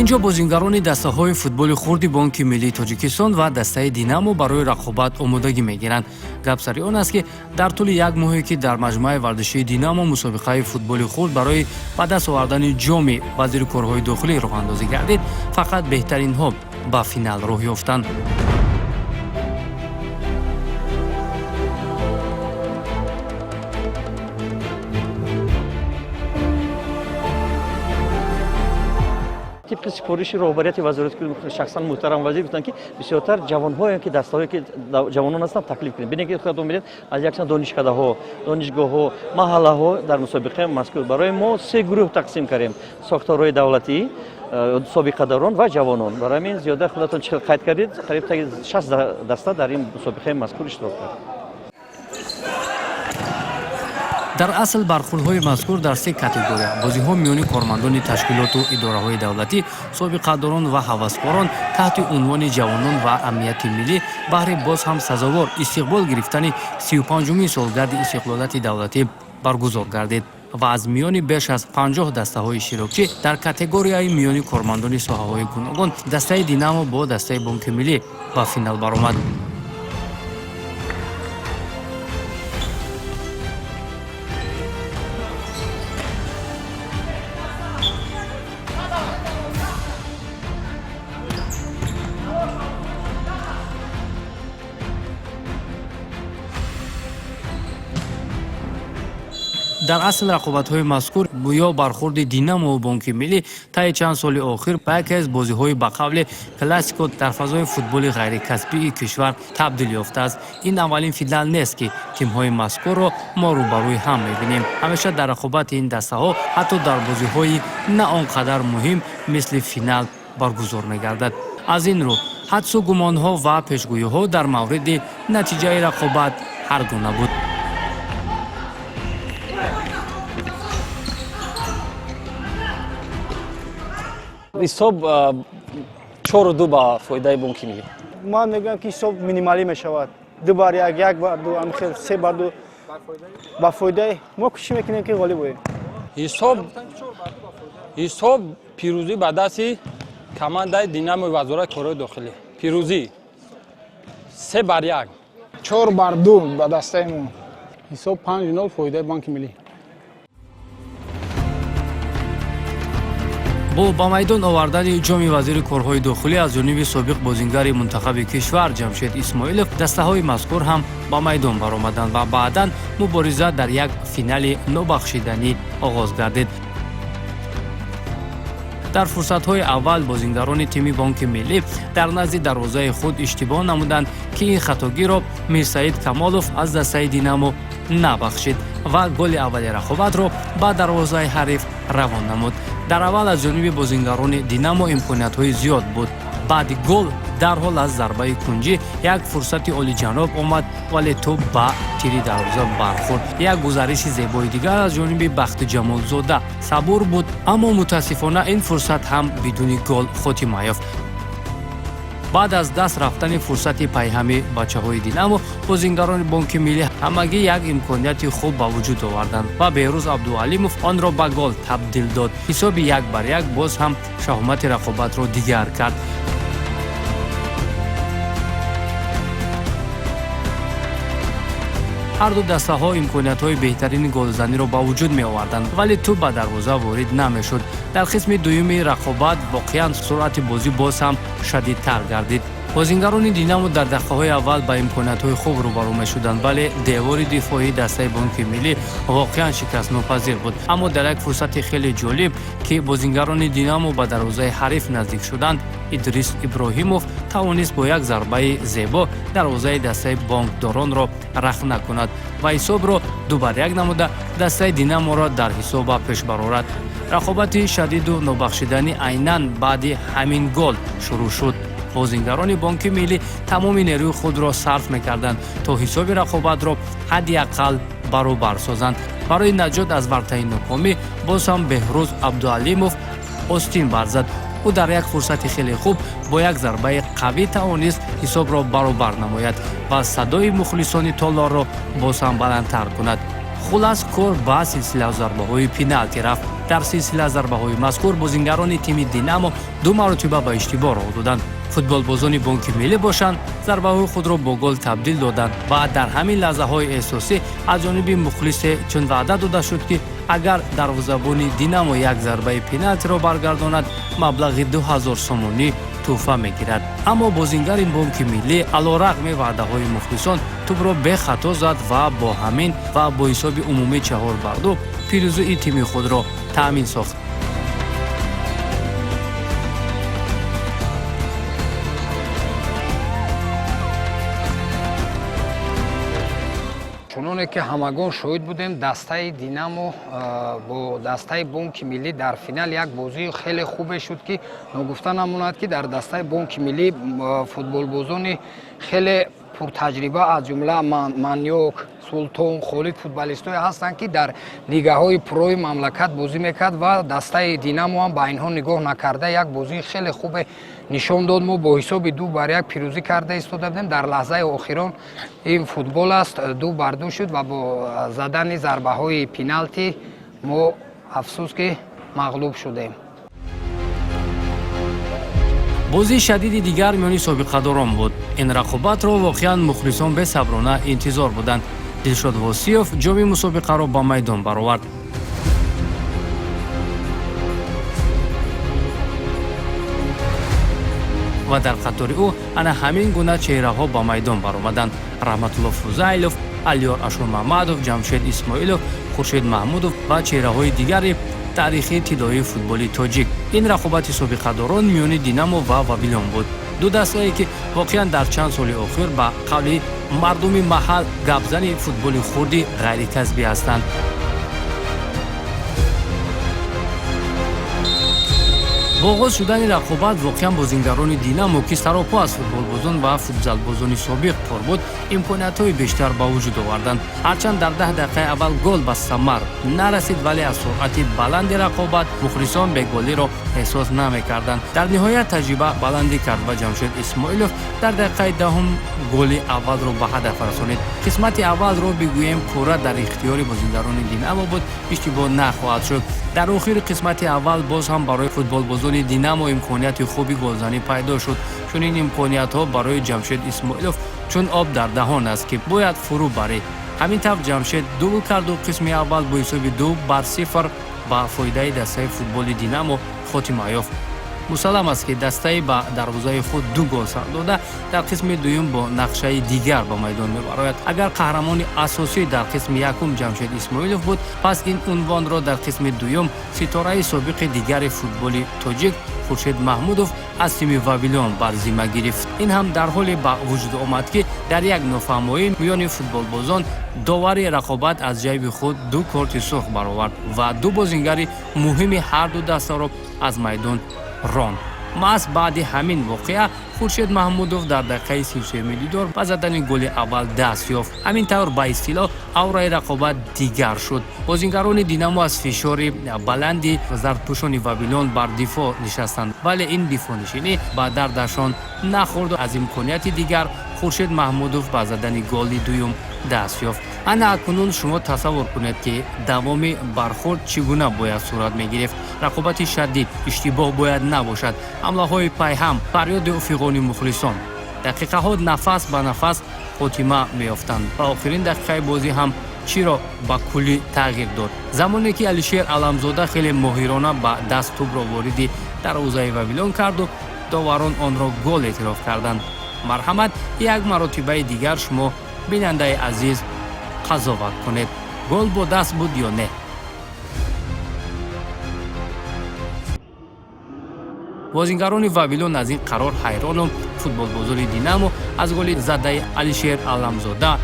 Инҷо бозингарони дастаҳои футболи хурди Бонки миллии Тоҷикистон ва дастаи «Динамо» барои рақобат омодагӣ мегиранд. Гап сари он аст, ки дар тӯли як моҳе, ки дар маҷмӯаи варзишии «Динамо» мусобиқаи футболи хурд барои ба даст овардани ҷоми вазири корҳои дохилӣ роҳандозӣ гардид, фақат беҳтаринҳо ба финал роҳ ёфтанд. Тибқи супориши роҳбарияти вазорати, шахсан муҳтарам вазир гуфтанд, ки бисёртар ҷавонҳое, ки дастаҳое, ки ҷавонон ҳастанд, таклиф кунем. Бинед, ки худатон бинед, аз якчанд донишкадаҳо, донишгоҳҳо, маҳаллаҳо дар мусобиқаи мазкур барои мо се гурӯҳ тақсим кардем: сохторҳои давлатӣ, собиқадорон ва ҷавонон. Барои ҳамин зиёда, худатон чӣ қайд кардед, қариб таги 60 даста дар ин мусобиқаи мазкур иштирок кард. Дар асл бархӯрдҳои мазкур дар се категория бозиҳо миёни кормандони ташкилоту идораҳои давлатӣ, собиқадорон ва ҳаваскорон таҳти унвони «Ҷавонон ва амнияти миллӣ» баҳри боз ҳам сазовор истиқбол гирифтани 35-умин солгарди истиқлолияти давлатӣ баргузор гардид ва аз миёни беш аз 50 дастаҳои иштирокчӣ дар категорияи миёни кормандони соҳаҳои гуногун дастаи «Динамо» бо дастаи Бонки миллӣ ба финал баромад. Дар асл рақобатҳои мазкур ё бархӯрди «Динамову Бонки миллӣ» таи чанд соли охир ба яке аз бозиҳои ба қавле классико дар фазои футболи ғайрикасбии кишвар табдил ёфтааст. Ин аввалин финал нест, ки тимҳои мазкурро мо рӯбарӯи ҳам мебинем. Ҳамеша дар рақобати ин дастаҳо ҳатто дар бозиҳои на он қадар муҳим мисли финал баргузор мегардад. Аз ин рӯ ҳадсу гумонҳо ва пешгӯиҳо дар мавриди натиҷаи рақобат ҳар гуна буд. Ҳисоб 4-2 ба фоидаи Бонки миллӣ. Ман мегӯям, ки ҳисоб минималӣ мешавад: 2-1, 1-2, ҳамихел 3-2 ба фоидаи мо. Кӯшиш мекунем, ки ғолиб оем. Ҳисоб пирӯзӣ ба дасти командаи «Динамои» вазорати корҳои дохилӣ, пирӯзӣ 3-1. 4-2 ба дастаи мо. Ҳисоб 5-0 фоидаи Бонки миллӣ. Бо ба майдон овардани ҷоми вазири корҳои дохилӣ аз ҷониби собиқ бозингари мунтахаби кишвар Ҷамшед Исмоилов дастаҳои мазкур ҳам ба майдон баромаданд ва баъдан мубориза дар як финали нобахшиданӣ оғоз гардид. Дар фурсатҳои аввал бозингарони тими Бонки миллӣ дар назди дарвозаи худ иштибоҳ намуданд, ки ин хатогиро Мирсаид Камолов аз дастаи «Динамо» набахшид ва голи аввали рақобатро ба дарвозаи ҳариф равон намуд. Дар аввал аз ҷониби бозингарони «Динамо» имкониятҳои зиёд буд. Баъди гол дарҳол аз зарбаи кунҷӣ як фурсати олиҷаноб омад, вале тӯб ба тири дарвоза бархӯрд. Як гузариши зебои дигар аз ҷониби Бахтиҷамолзода Сабур буд, аммо мутаассифона ин фурсат ҳам бидуни гол хотима ёфт. Баъд аз даст рафтани фурсати пайҳами бачаҳои «Динамо», бозингарони Бонки миллӣ ҳамагӣ як имконияти хуб ба вуҷуд оварданд ва Беҳрӯз Абдуалимов онро ба гол табдил дод. Ҳисоби 1-1 боз ҳам шаҳомати рақобатро дигар кард. Ҳарду дастаҳо имкониятҳои беҳтарини голзаниро ба вуҷуд меоварданд, вале тӯб ба дарвоза ворид намешуд. Дар қисми дуюми рақобат воқеан суръати бозӣ боз ҳам шадидтар гардид. Бозингарони «Динамо» дар дақиқаҳои аввал ба имкониятҳои хуб рӯбарӯ мешуданд, вале девори дифоии дастаи Бонки миллӣ воқеан шикастнопазир буд. Аммо дар як фурсати хеле ҷолиб, ки бозингарони «Динамо» ба дарвозаи ҳариф наздик шуданд, Идрис Иброҳимов тавонист бо як зарбаи зебо дарвозаи дастаи бонкдоронро рахна кунад ва ҳисобро 2-1 намуда, дастаи «Динаморо» дар ҳисоб ба пеш барорад. Рақобати шадиду нобахшиданӣ айнан баъди ҳамин гол шурӯъ шуд. Бозингарони Бонки миллӣ тамоми нерӯи худро сарф мекарданд, то ҳисоби рақобатро ҳадди ақал баробар созанд. Барои наҷот аз вартаи нокомӣ боз ҳам Беҳрӯз Абдуалимов остин барзад. Ӯ дар як фурсати хеле хуб бо як зарбаи қавӣ тавонист ҳисобро баробар намояд ва садои мухлисони толорро боз ҳам баландтар кунад. Хулас, кор ба силсила зарбаҳои пеналти рафт. Дар силсила зарбаҳои мазкур бозингарони тими Динамо ду маротиба ба иштибоҳ роҳ доданд. Футболбозони Бонки Миллӣ бошанд, зарбаҳои худро бо гол табдил доданд ва дар ҳамин лаҳзаҳои эҳсосӣ аз ҷониби мухлисе чун ваъда дода шуд, ки агар дарвозабони Динамо як зарбаи пеналтиро баргардонад, маблағи 2000 сомонӣ тӯҳфа мегирад. Аммо бозингари Бонки Миллӣ алорағми ваъдаҳои мухлисон тӯбро бехато зад ва бо ҳамин ва бо ҳисоби умумӣ 4-2 пирӯзии тими худро таъмин сохт. Чуноне ки ҳамагон шоҳид будем, дастаи Динамо бо дастаи Бонки Миллӣ дар финал як бозии хеле хубе шуд, ки ногуфта намонад, ки дар дастаи Бонки Миллӣ футболбозони хеле пуртаҷриба, аз ҷумла Манёк, Султон, Холид, футболистое ҳастанд, ки дар лигаҳои прои мамлакат бозӣ мекард ва дастаи Динамо ҳам ба инҳо нигоҳ накарда як бозии хеле хубе нишон дод. Мо бо ҳисоби 2-1 пирӯзӣ карда истода будем. Дар лаҳзаи охирон, ин футбол аст, 2-2 шуд ва бо задани зарбаҳои пеналти мо, афсӯс, ки мағлуб шудем. Бозии шадиди дигар миёни собиқадорон буд. Ин рақобатро воқеан мухлисон бесаброна интизор буданд. Дилшод Восиёв ҷоми мусобиқаро ба майдон баровард. Ва дар қатори ӯ ана ҳамин гуна чеҳраҳо ба майдон баромаданд: Раҳматулло Фузайлов, Алиёр Ашурмаҳмадов, Ҷамшед Исмоилов, Хуршед Маҳмудов ва чеҳраҳои дигари таърихи тиллоии футболи тоҷик. Ин рақобати собиқадорон миёни Динамо ва Вавилон буд, ду дастае, ки воқеан дар чанд соли охир ба қавли мардуми маҳал гапзани футболи хурди ғайрикасбӣ ҳастанд. Бо оғоз шудани рақобат воқеан бозингарони Динамо, ки саропо аз футболбозон ва футзалбозони собиқ пур буд, имкониятҳои бештар ба вуҷуд оварданд. Ҳарчанд дар 10 дақиқаи аввал гол ба самар нарасид, вале аз суръати баланди рақобат мухлисон беголиро эҳсос намекарданд. Дар ниҳоят таҷриба баландӣ кард ва Ҷамшед Исмоилов дар дақиқаи 10-ум голи аввалро ба ҳадаф расонид. Қисмати аввалро бигӯем, пурра дар ихтиёри бозингарони Динамо буд, иштибоҳ нахоҳад шуд. Дар охири қисмати аввал боз ҳам барои футболбозони Динамо имконияти хуби голзанӣ пайдо шуд. Чунин имкониятҳо барои Ҷамшед Исмоилов чун об дар даҳон аст, ки бояд фурӯ барӣ. Ҳамин тавр Ҷамшед дубл карду қисми аввал бо ҳисоби 2-0 ба фоидаи дастаи футболи Динамо хотима ёфт. Мусаллам аст, ки дастаи ба дарвозаи худ ду гол сар дода дар қисми дуюм бо нақшаи дигар ба майдон мебарояд. Агар қаҳрамони асосӣ дар қисми якум Ҷамшед Исмоилов буд, пас ин унвонро дар қисми дуюм ситораи собиқи дигари футболи тоҷик Хуршед Маҳмудов аз тими Вавилон бар зимма гирифт. Ин ҳам дар ҳоле ба вуҷуд омад, ки дар як нофаҳмоӣ миёни футболбозон довари рақобат аз ҷайби худ ду корти сурх баровард ва ду бозингари муҳими ҳарду дастаро аз майдон ронд. Маҳз баъди ҳамин воқеа Хуршед Маҳмудов дар дақиқаи 33-юми дидор ба задани голи аввал даст ёфт. Ҳамин тавр, ба истилоҳ, аураи рақобат дигар шуд. Бозингарони Динамо аз фишори баланди зардпӯшони Вавилон бар дифоъ нишастанд, вале ин дифоънишинӣ ба дардашон нахӯрду аз имконияти дигар Хуршед Маҳмудов ба задани голи дуюм даст ёфт. Ана акнун шумо тасаввур кунед, ки давоми бархӯрд чӣ гуна бояд сурат мегирифт. Рақобати шадид, иштибоҳ бояд набошад, ҳамлаҳои пайҳам, фарёди фиғони мухлисон. Дақиқаҳо нафас ба нафас хотима меёфтанд ва охирин дақиқаи бозӣ ҳам чиро ба куллӣ тағйир дод. Замоне ки Алишер Аламзода хеле моҳирона ба даст тӯбро вориди дарвозаи Вавилон карду доварон онро гол эътироф карданд. Марҳамат, як маротибаи дигар шумо, бинандаи азиз, қазоват кунед: гол бо даст буд ё не? Бозингарони Вавилон аз ин қарор ҳайрону футболбозони Динамо аз голи задаи Алишер Аламзода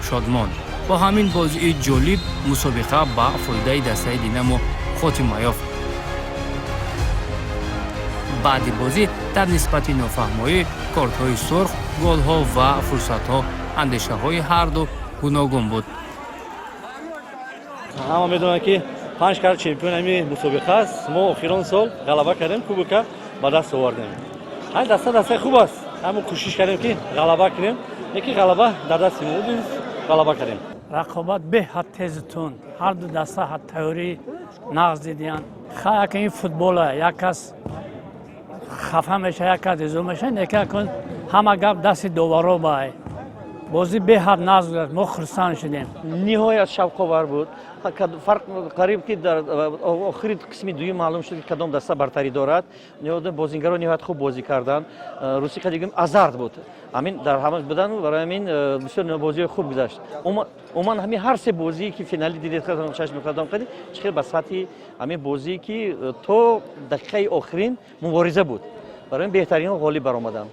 шодмон. Бо ҳамин бозии ҷолиб мусобиқа ба фоидаи дастаи Динамо хотима ёфт. Баъди бозӣ дар нисбати нофаҳмоӣ, кортҳои сурх, голҳо ва фурсатҳо андешаҳои ҳарду гуногун буд. Ҳама медонанд, ки панҷ карат чемпион ҳами мусобиқа аст. Мо охирон сол ғалаба кардем, кубока ба даст овардем. Ҳай, даста дастаи хуб аст. Ҳамон кӯшиш кардем, ки ғалаба кунем, лекин ғалаба дар дасти мо буд, ғалаба кардем. Рақобат беҳад тезу тунд, ҳарду даста ҳад тайёрӣ. Нағз дидиян. Ха, ин футбола, як кас хафа меша, як кас изо меша, нека кун ҳама гап дасти доваро бай. Бозӣ беҳад нағз гузашт, мо хурсанд шудем. Ниҳоят шавқовар буд. Фарқ қариб ки дар охири қисми дуюм маълум шуд, ки кадом даста бартарӣ дорад. Бозингаро ниҳоят хуб бозӣ карданд. Русӣ қадигим азарт буд, ҳамин дар ҳама будан. Барои ҳамин бисёр бозиҳои хуб гузашт. Умуман, ҳамин ҳар се бозие ки финалӣ дидед, чашми худатон қадид, чӣ хел ба сатҳи ҳамин бозие ки то дақиқаи охирин мубориза буд. Барои ин беҳтаринҳо ғолиб баромаданд.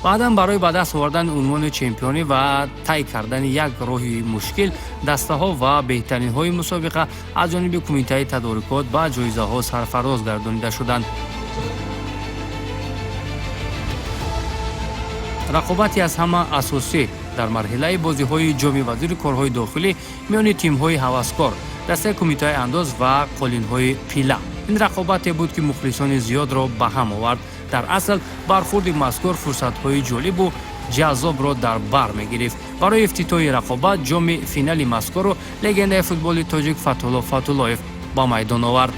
Баъдан барои ба даст овардани унвони чемпионӣ ва тай кардани як роҳи мушкил дастаҳо ва беҳтаринҳои мусобиқа аз ҷониби кумитаи тадорукот ба ҷоизаҳо сарфароз гардонида шуданд. Рақобати аз ҳама асосӣ дар марҳилаи бозиҳои ҷоми вазири корҳои дохилӣ миёни тимҳои ҳаваскор, дастаи кумитаи андоз ва қолинҳои пила. Ин рақобате буд, ки мухлисони зиёдро ба ҳам овард. Дар асл, бархурди мазкур фурсатҳои ҷолибу ҷаззобро дар бар мегирифт. Барои ифтитоҳи рақобат ҷоми финали мазкурро легендаи футболи тоҷик Фатҳулло Фатуллоев ба майдон овард.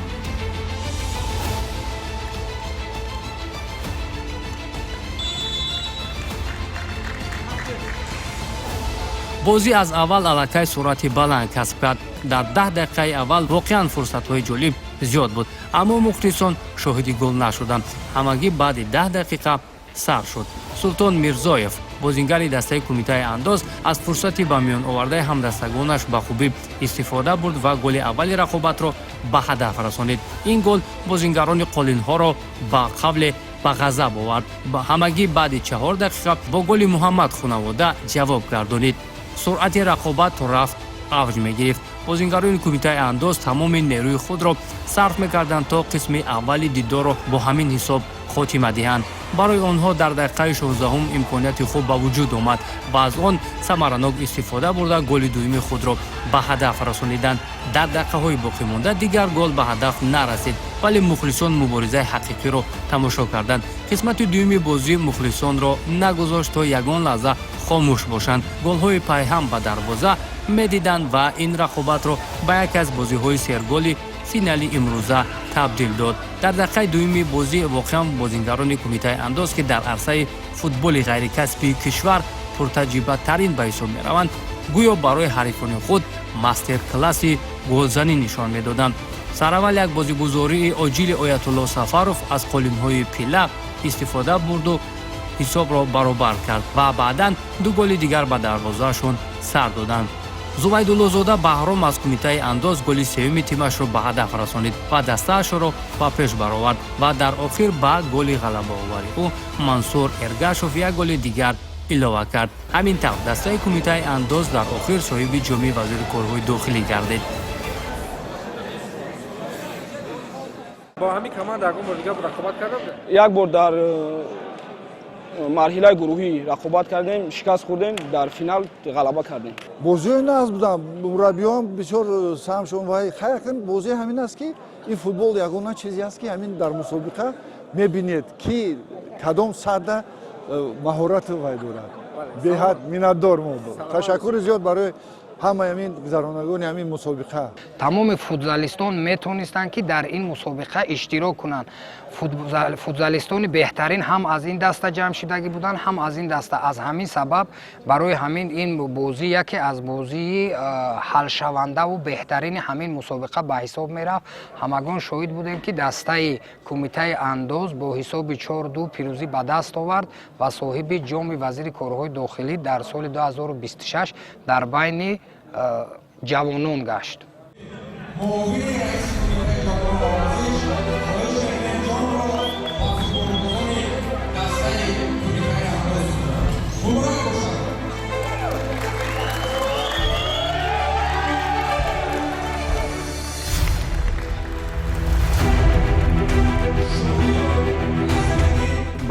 Бозӣ аз аввал аллакай суръати баланд касб кард. Дар 10 дақиқаи аввал воқеан фурсатҳои ҷолиб зиёд буд, аммо мухлисон шоҳиди гол нашуданд. Ҳамагӣ баъди 10 дақиқа сар шуд. Султон Мирзоев, бозингари дастаи кумитаи андоз, аз фурсати ба миён овардаи ҳамдастагонаш ба хубӣ истифода бурд ва голи аввали рақобатро ба ҳадаф расонид. Ин гол бозингарони қолинҳоро ба қавле ба ғазаб овард. Ҳамагӣ баъди 4 дақиқа бо голи Муҳаммад Хунавода ҷавоб гардонид. Суръати рақобат то рафт авҷ мегирифт. Бозингарони кумитаи андоз тамоми нерӯи худро сарф мекарданд, то қисми аввали дидорро бо ҳамин ҳисоб хотима диҳанд. Барои онҳо дар дақиқаи 16-ум имконияти хуб ба вуҷуд омад ва аз он самаранок истифода бурда, голи дуюми худро ба ҳадаф расониданд. Дар дақиқаҳои боқимонда дигар гол ба ҳадаф нарасид, вале мухлисон муборизаи ҳақиқиро тамошо карданд. Қисмати дуюми бозӣ мухлисонро нагузошт, то ягон лаҳза хомӯш бошанд. Голҳои пайҳам ба дарвоза медиданд ва ин рақобатро ба яке аз бозиҳои серголи финали имрӯза табдил дод. Дар дақиқаи дуюми бозӣ воқеан бозингарони кумитаи андоз, ки дар арсаи футболи ғайрикасбии кишвар пуртаҷрибатарин ба ҳисоб мераванд, гӯё барои ҳарифони худ мастер-класси голзанӣ нишон медоданд. Сараввал як бозигузории оҷили Оятулло Сафаров аз қолинҳои пила истифода бурду ҳисобро баробар кард ва баъдан ду голи дигар ба дарвозаашон сар доданд. Зувайдуллозода Баҳром аз кумитаи андоз голи сеюми тимашро ба ҳадаф расонид ва дастаашро ба пеш баровард ва дар охир ба голи ғалабаовари ӯ Мансур Эргашов як голи дигар илова кард. Ҳамин тавр, дастаи кумитаи андоз дар охир соҳиби ҷоми вазири корҳои дохилӣ гардид. Бо ҳамин команда ягон бор дигар рақобат карда будед? Як бор дар марҳилаи гурӯҳӣ рақобат кардем, шикаст хӯрдем, дар финал ғалаба кардем. Бозиҳои нағз буданд, мураббиён бисёр саҳмшон вай. Хайр, бозӣ ҳамин аст, ки ин футбол ягона чизе аст, ки ҳамин дар мусобиқа мебинед, ки кадом сатҳда маҳорати вай дорад. Беҳад миннатдор мо. Ташаккури зиёд барои ҳамаи ҳамин гузаронагони ҳамин мусобиқа. Тамоми футзалистон метонистанд, ки дар ин мусобиқа иштирок кунанд. Футзалистони беҳтарин ҳам аз ин даста ҷамъ шудагӣ буданд, ҳам аз ин даста. Аз ҳамин сабаб барои ҳамин ин бозӣ яке аз бозии ҳалшавандаву беҳтарини ҳамин мусобиқа ба ҳисоб мерафт. Ҳамагон шоҳид будем, ки дастаи кумитаи андоз бо ҳисоби 4-2 пирӯзӣ ба даст овард ва соҳиби ҷоми вазири корҳои дохилӣ дар соли 2026 дар байни ҷавонон гашт.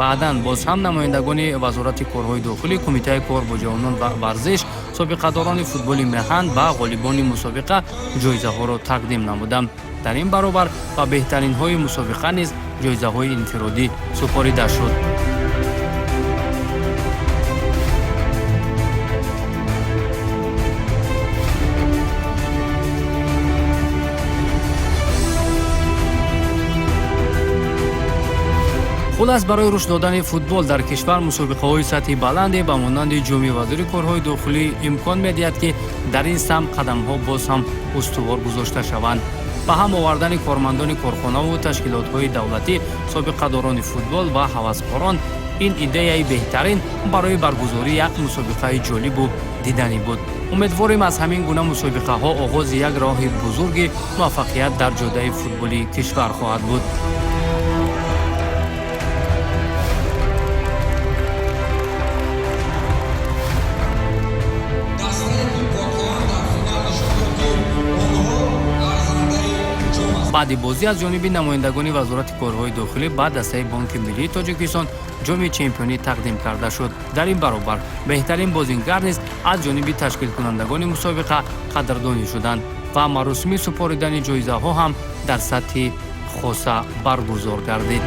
Баъдан боз ҳам намояндагони Вазорати корҳои дохилӣ, Кумитаи кор бо ҷавонон ва варзиш, собиқадорони футболи меҳан ва ғолибони мусобиқа ҷоизаҳоро тақдим намуданд. Дар ин баробар ба беҳтаринҳои мусобиқа низ ҷоизаҳои инфиродӣ супорида шуд. Хулас, барои рушд додани футбол дар кишвар мусобиқаҳои сатҳи баланде ба монанди Ҷоми вазири корҳои дохилӣ имкон медиҳад, ки дар ин самт қадамҳо боз ҳам устувор гузошта шаванд. Ба ҳам овардани кормандони корхонаву ташкилотҳои давлатӣ, собиқадорони футбол ва ҳаваскорон ин идеяи беҳтарин барои баргузории як мусобиқаи ҷолибу диданӣ буд. Умедворем, аз ҳамин гуна мусобиқаҳо оғози як роҳи бузурги муваффақият дар ҷодаи футболи кишвар хоҳад буд. Баъди бозӣ аз ҷониби намояндагони Вазорати корҳои дохилӣ ба дастаи Бонки миллии Тоҷикистон ҷоми чемпионӣ тақдим карда шуд. Дар ин баробар беҳтарин бозингар низ аз ҷониби ташкилкунандагони мусобиқа қадрдонӣ шуданд ва маросими супоридани ҷоизаҳо ҳам дар сатҳи хоса баргузор гардид.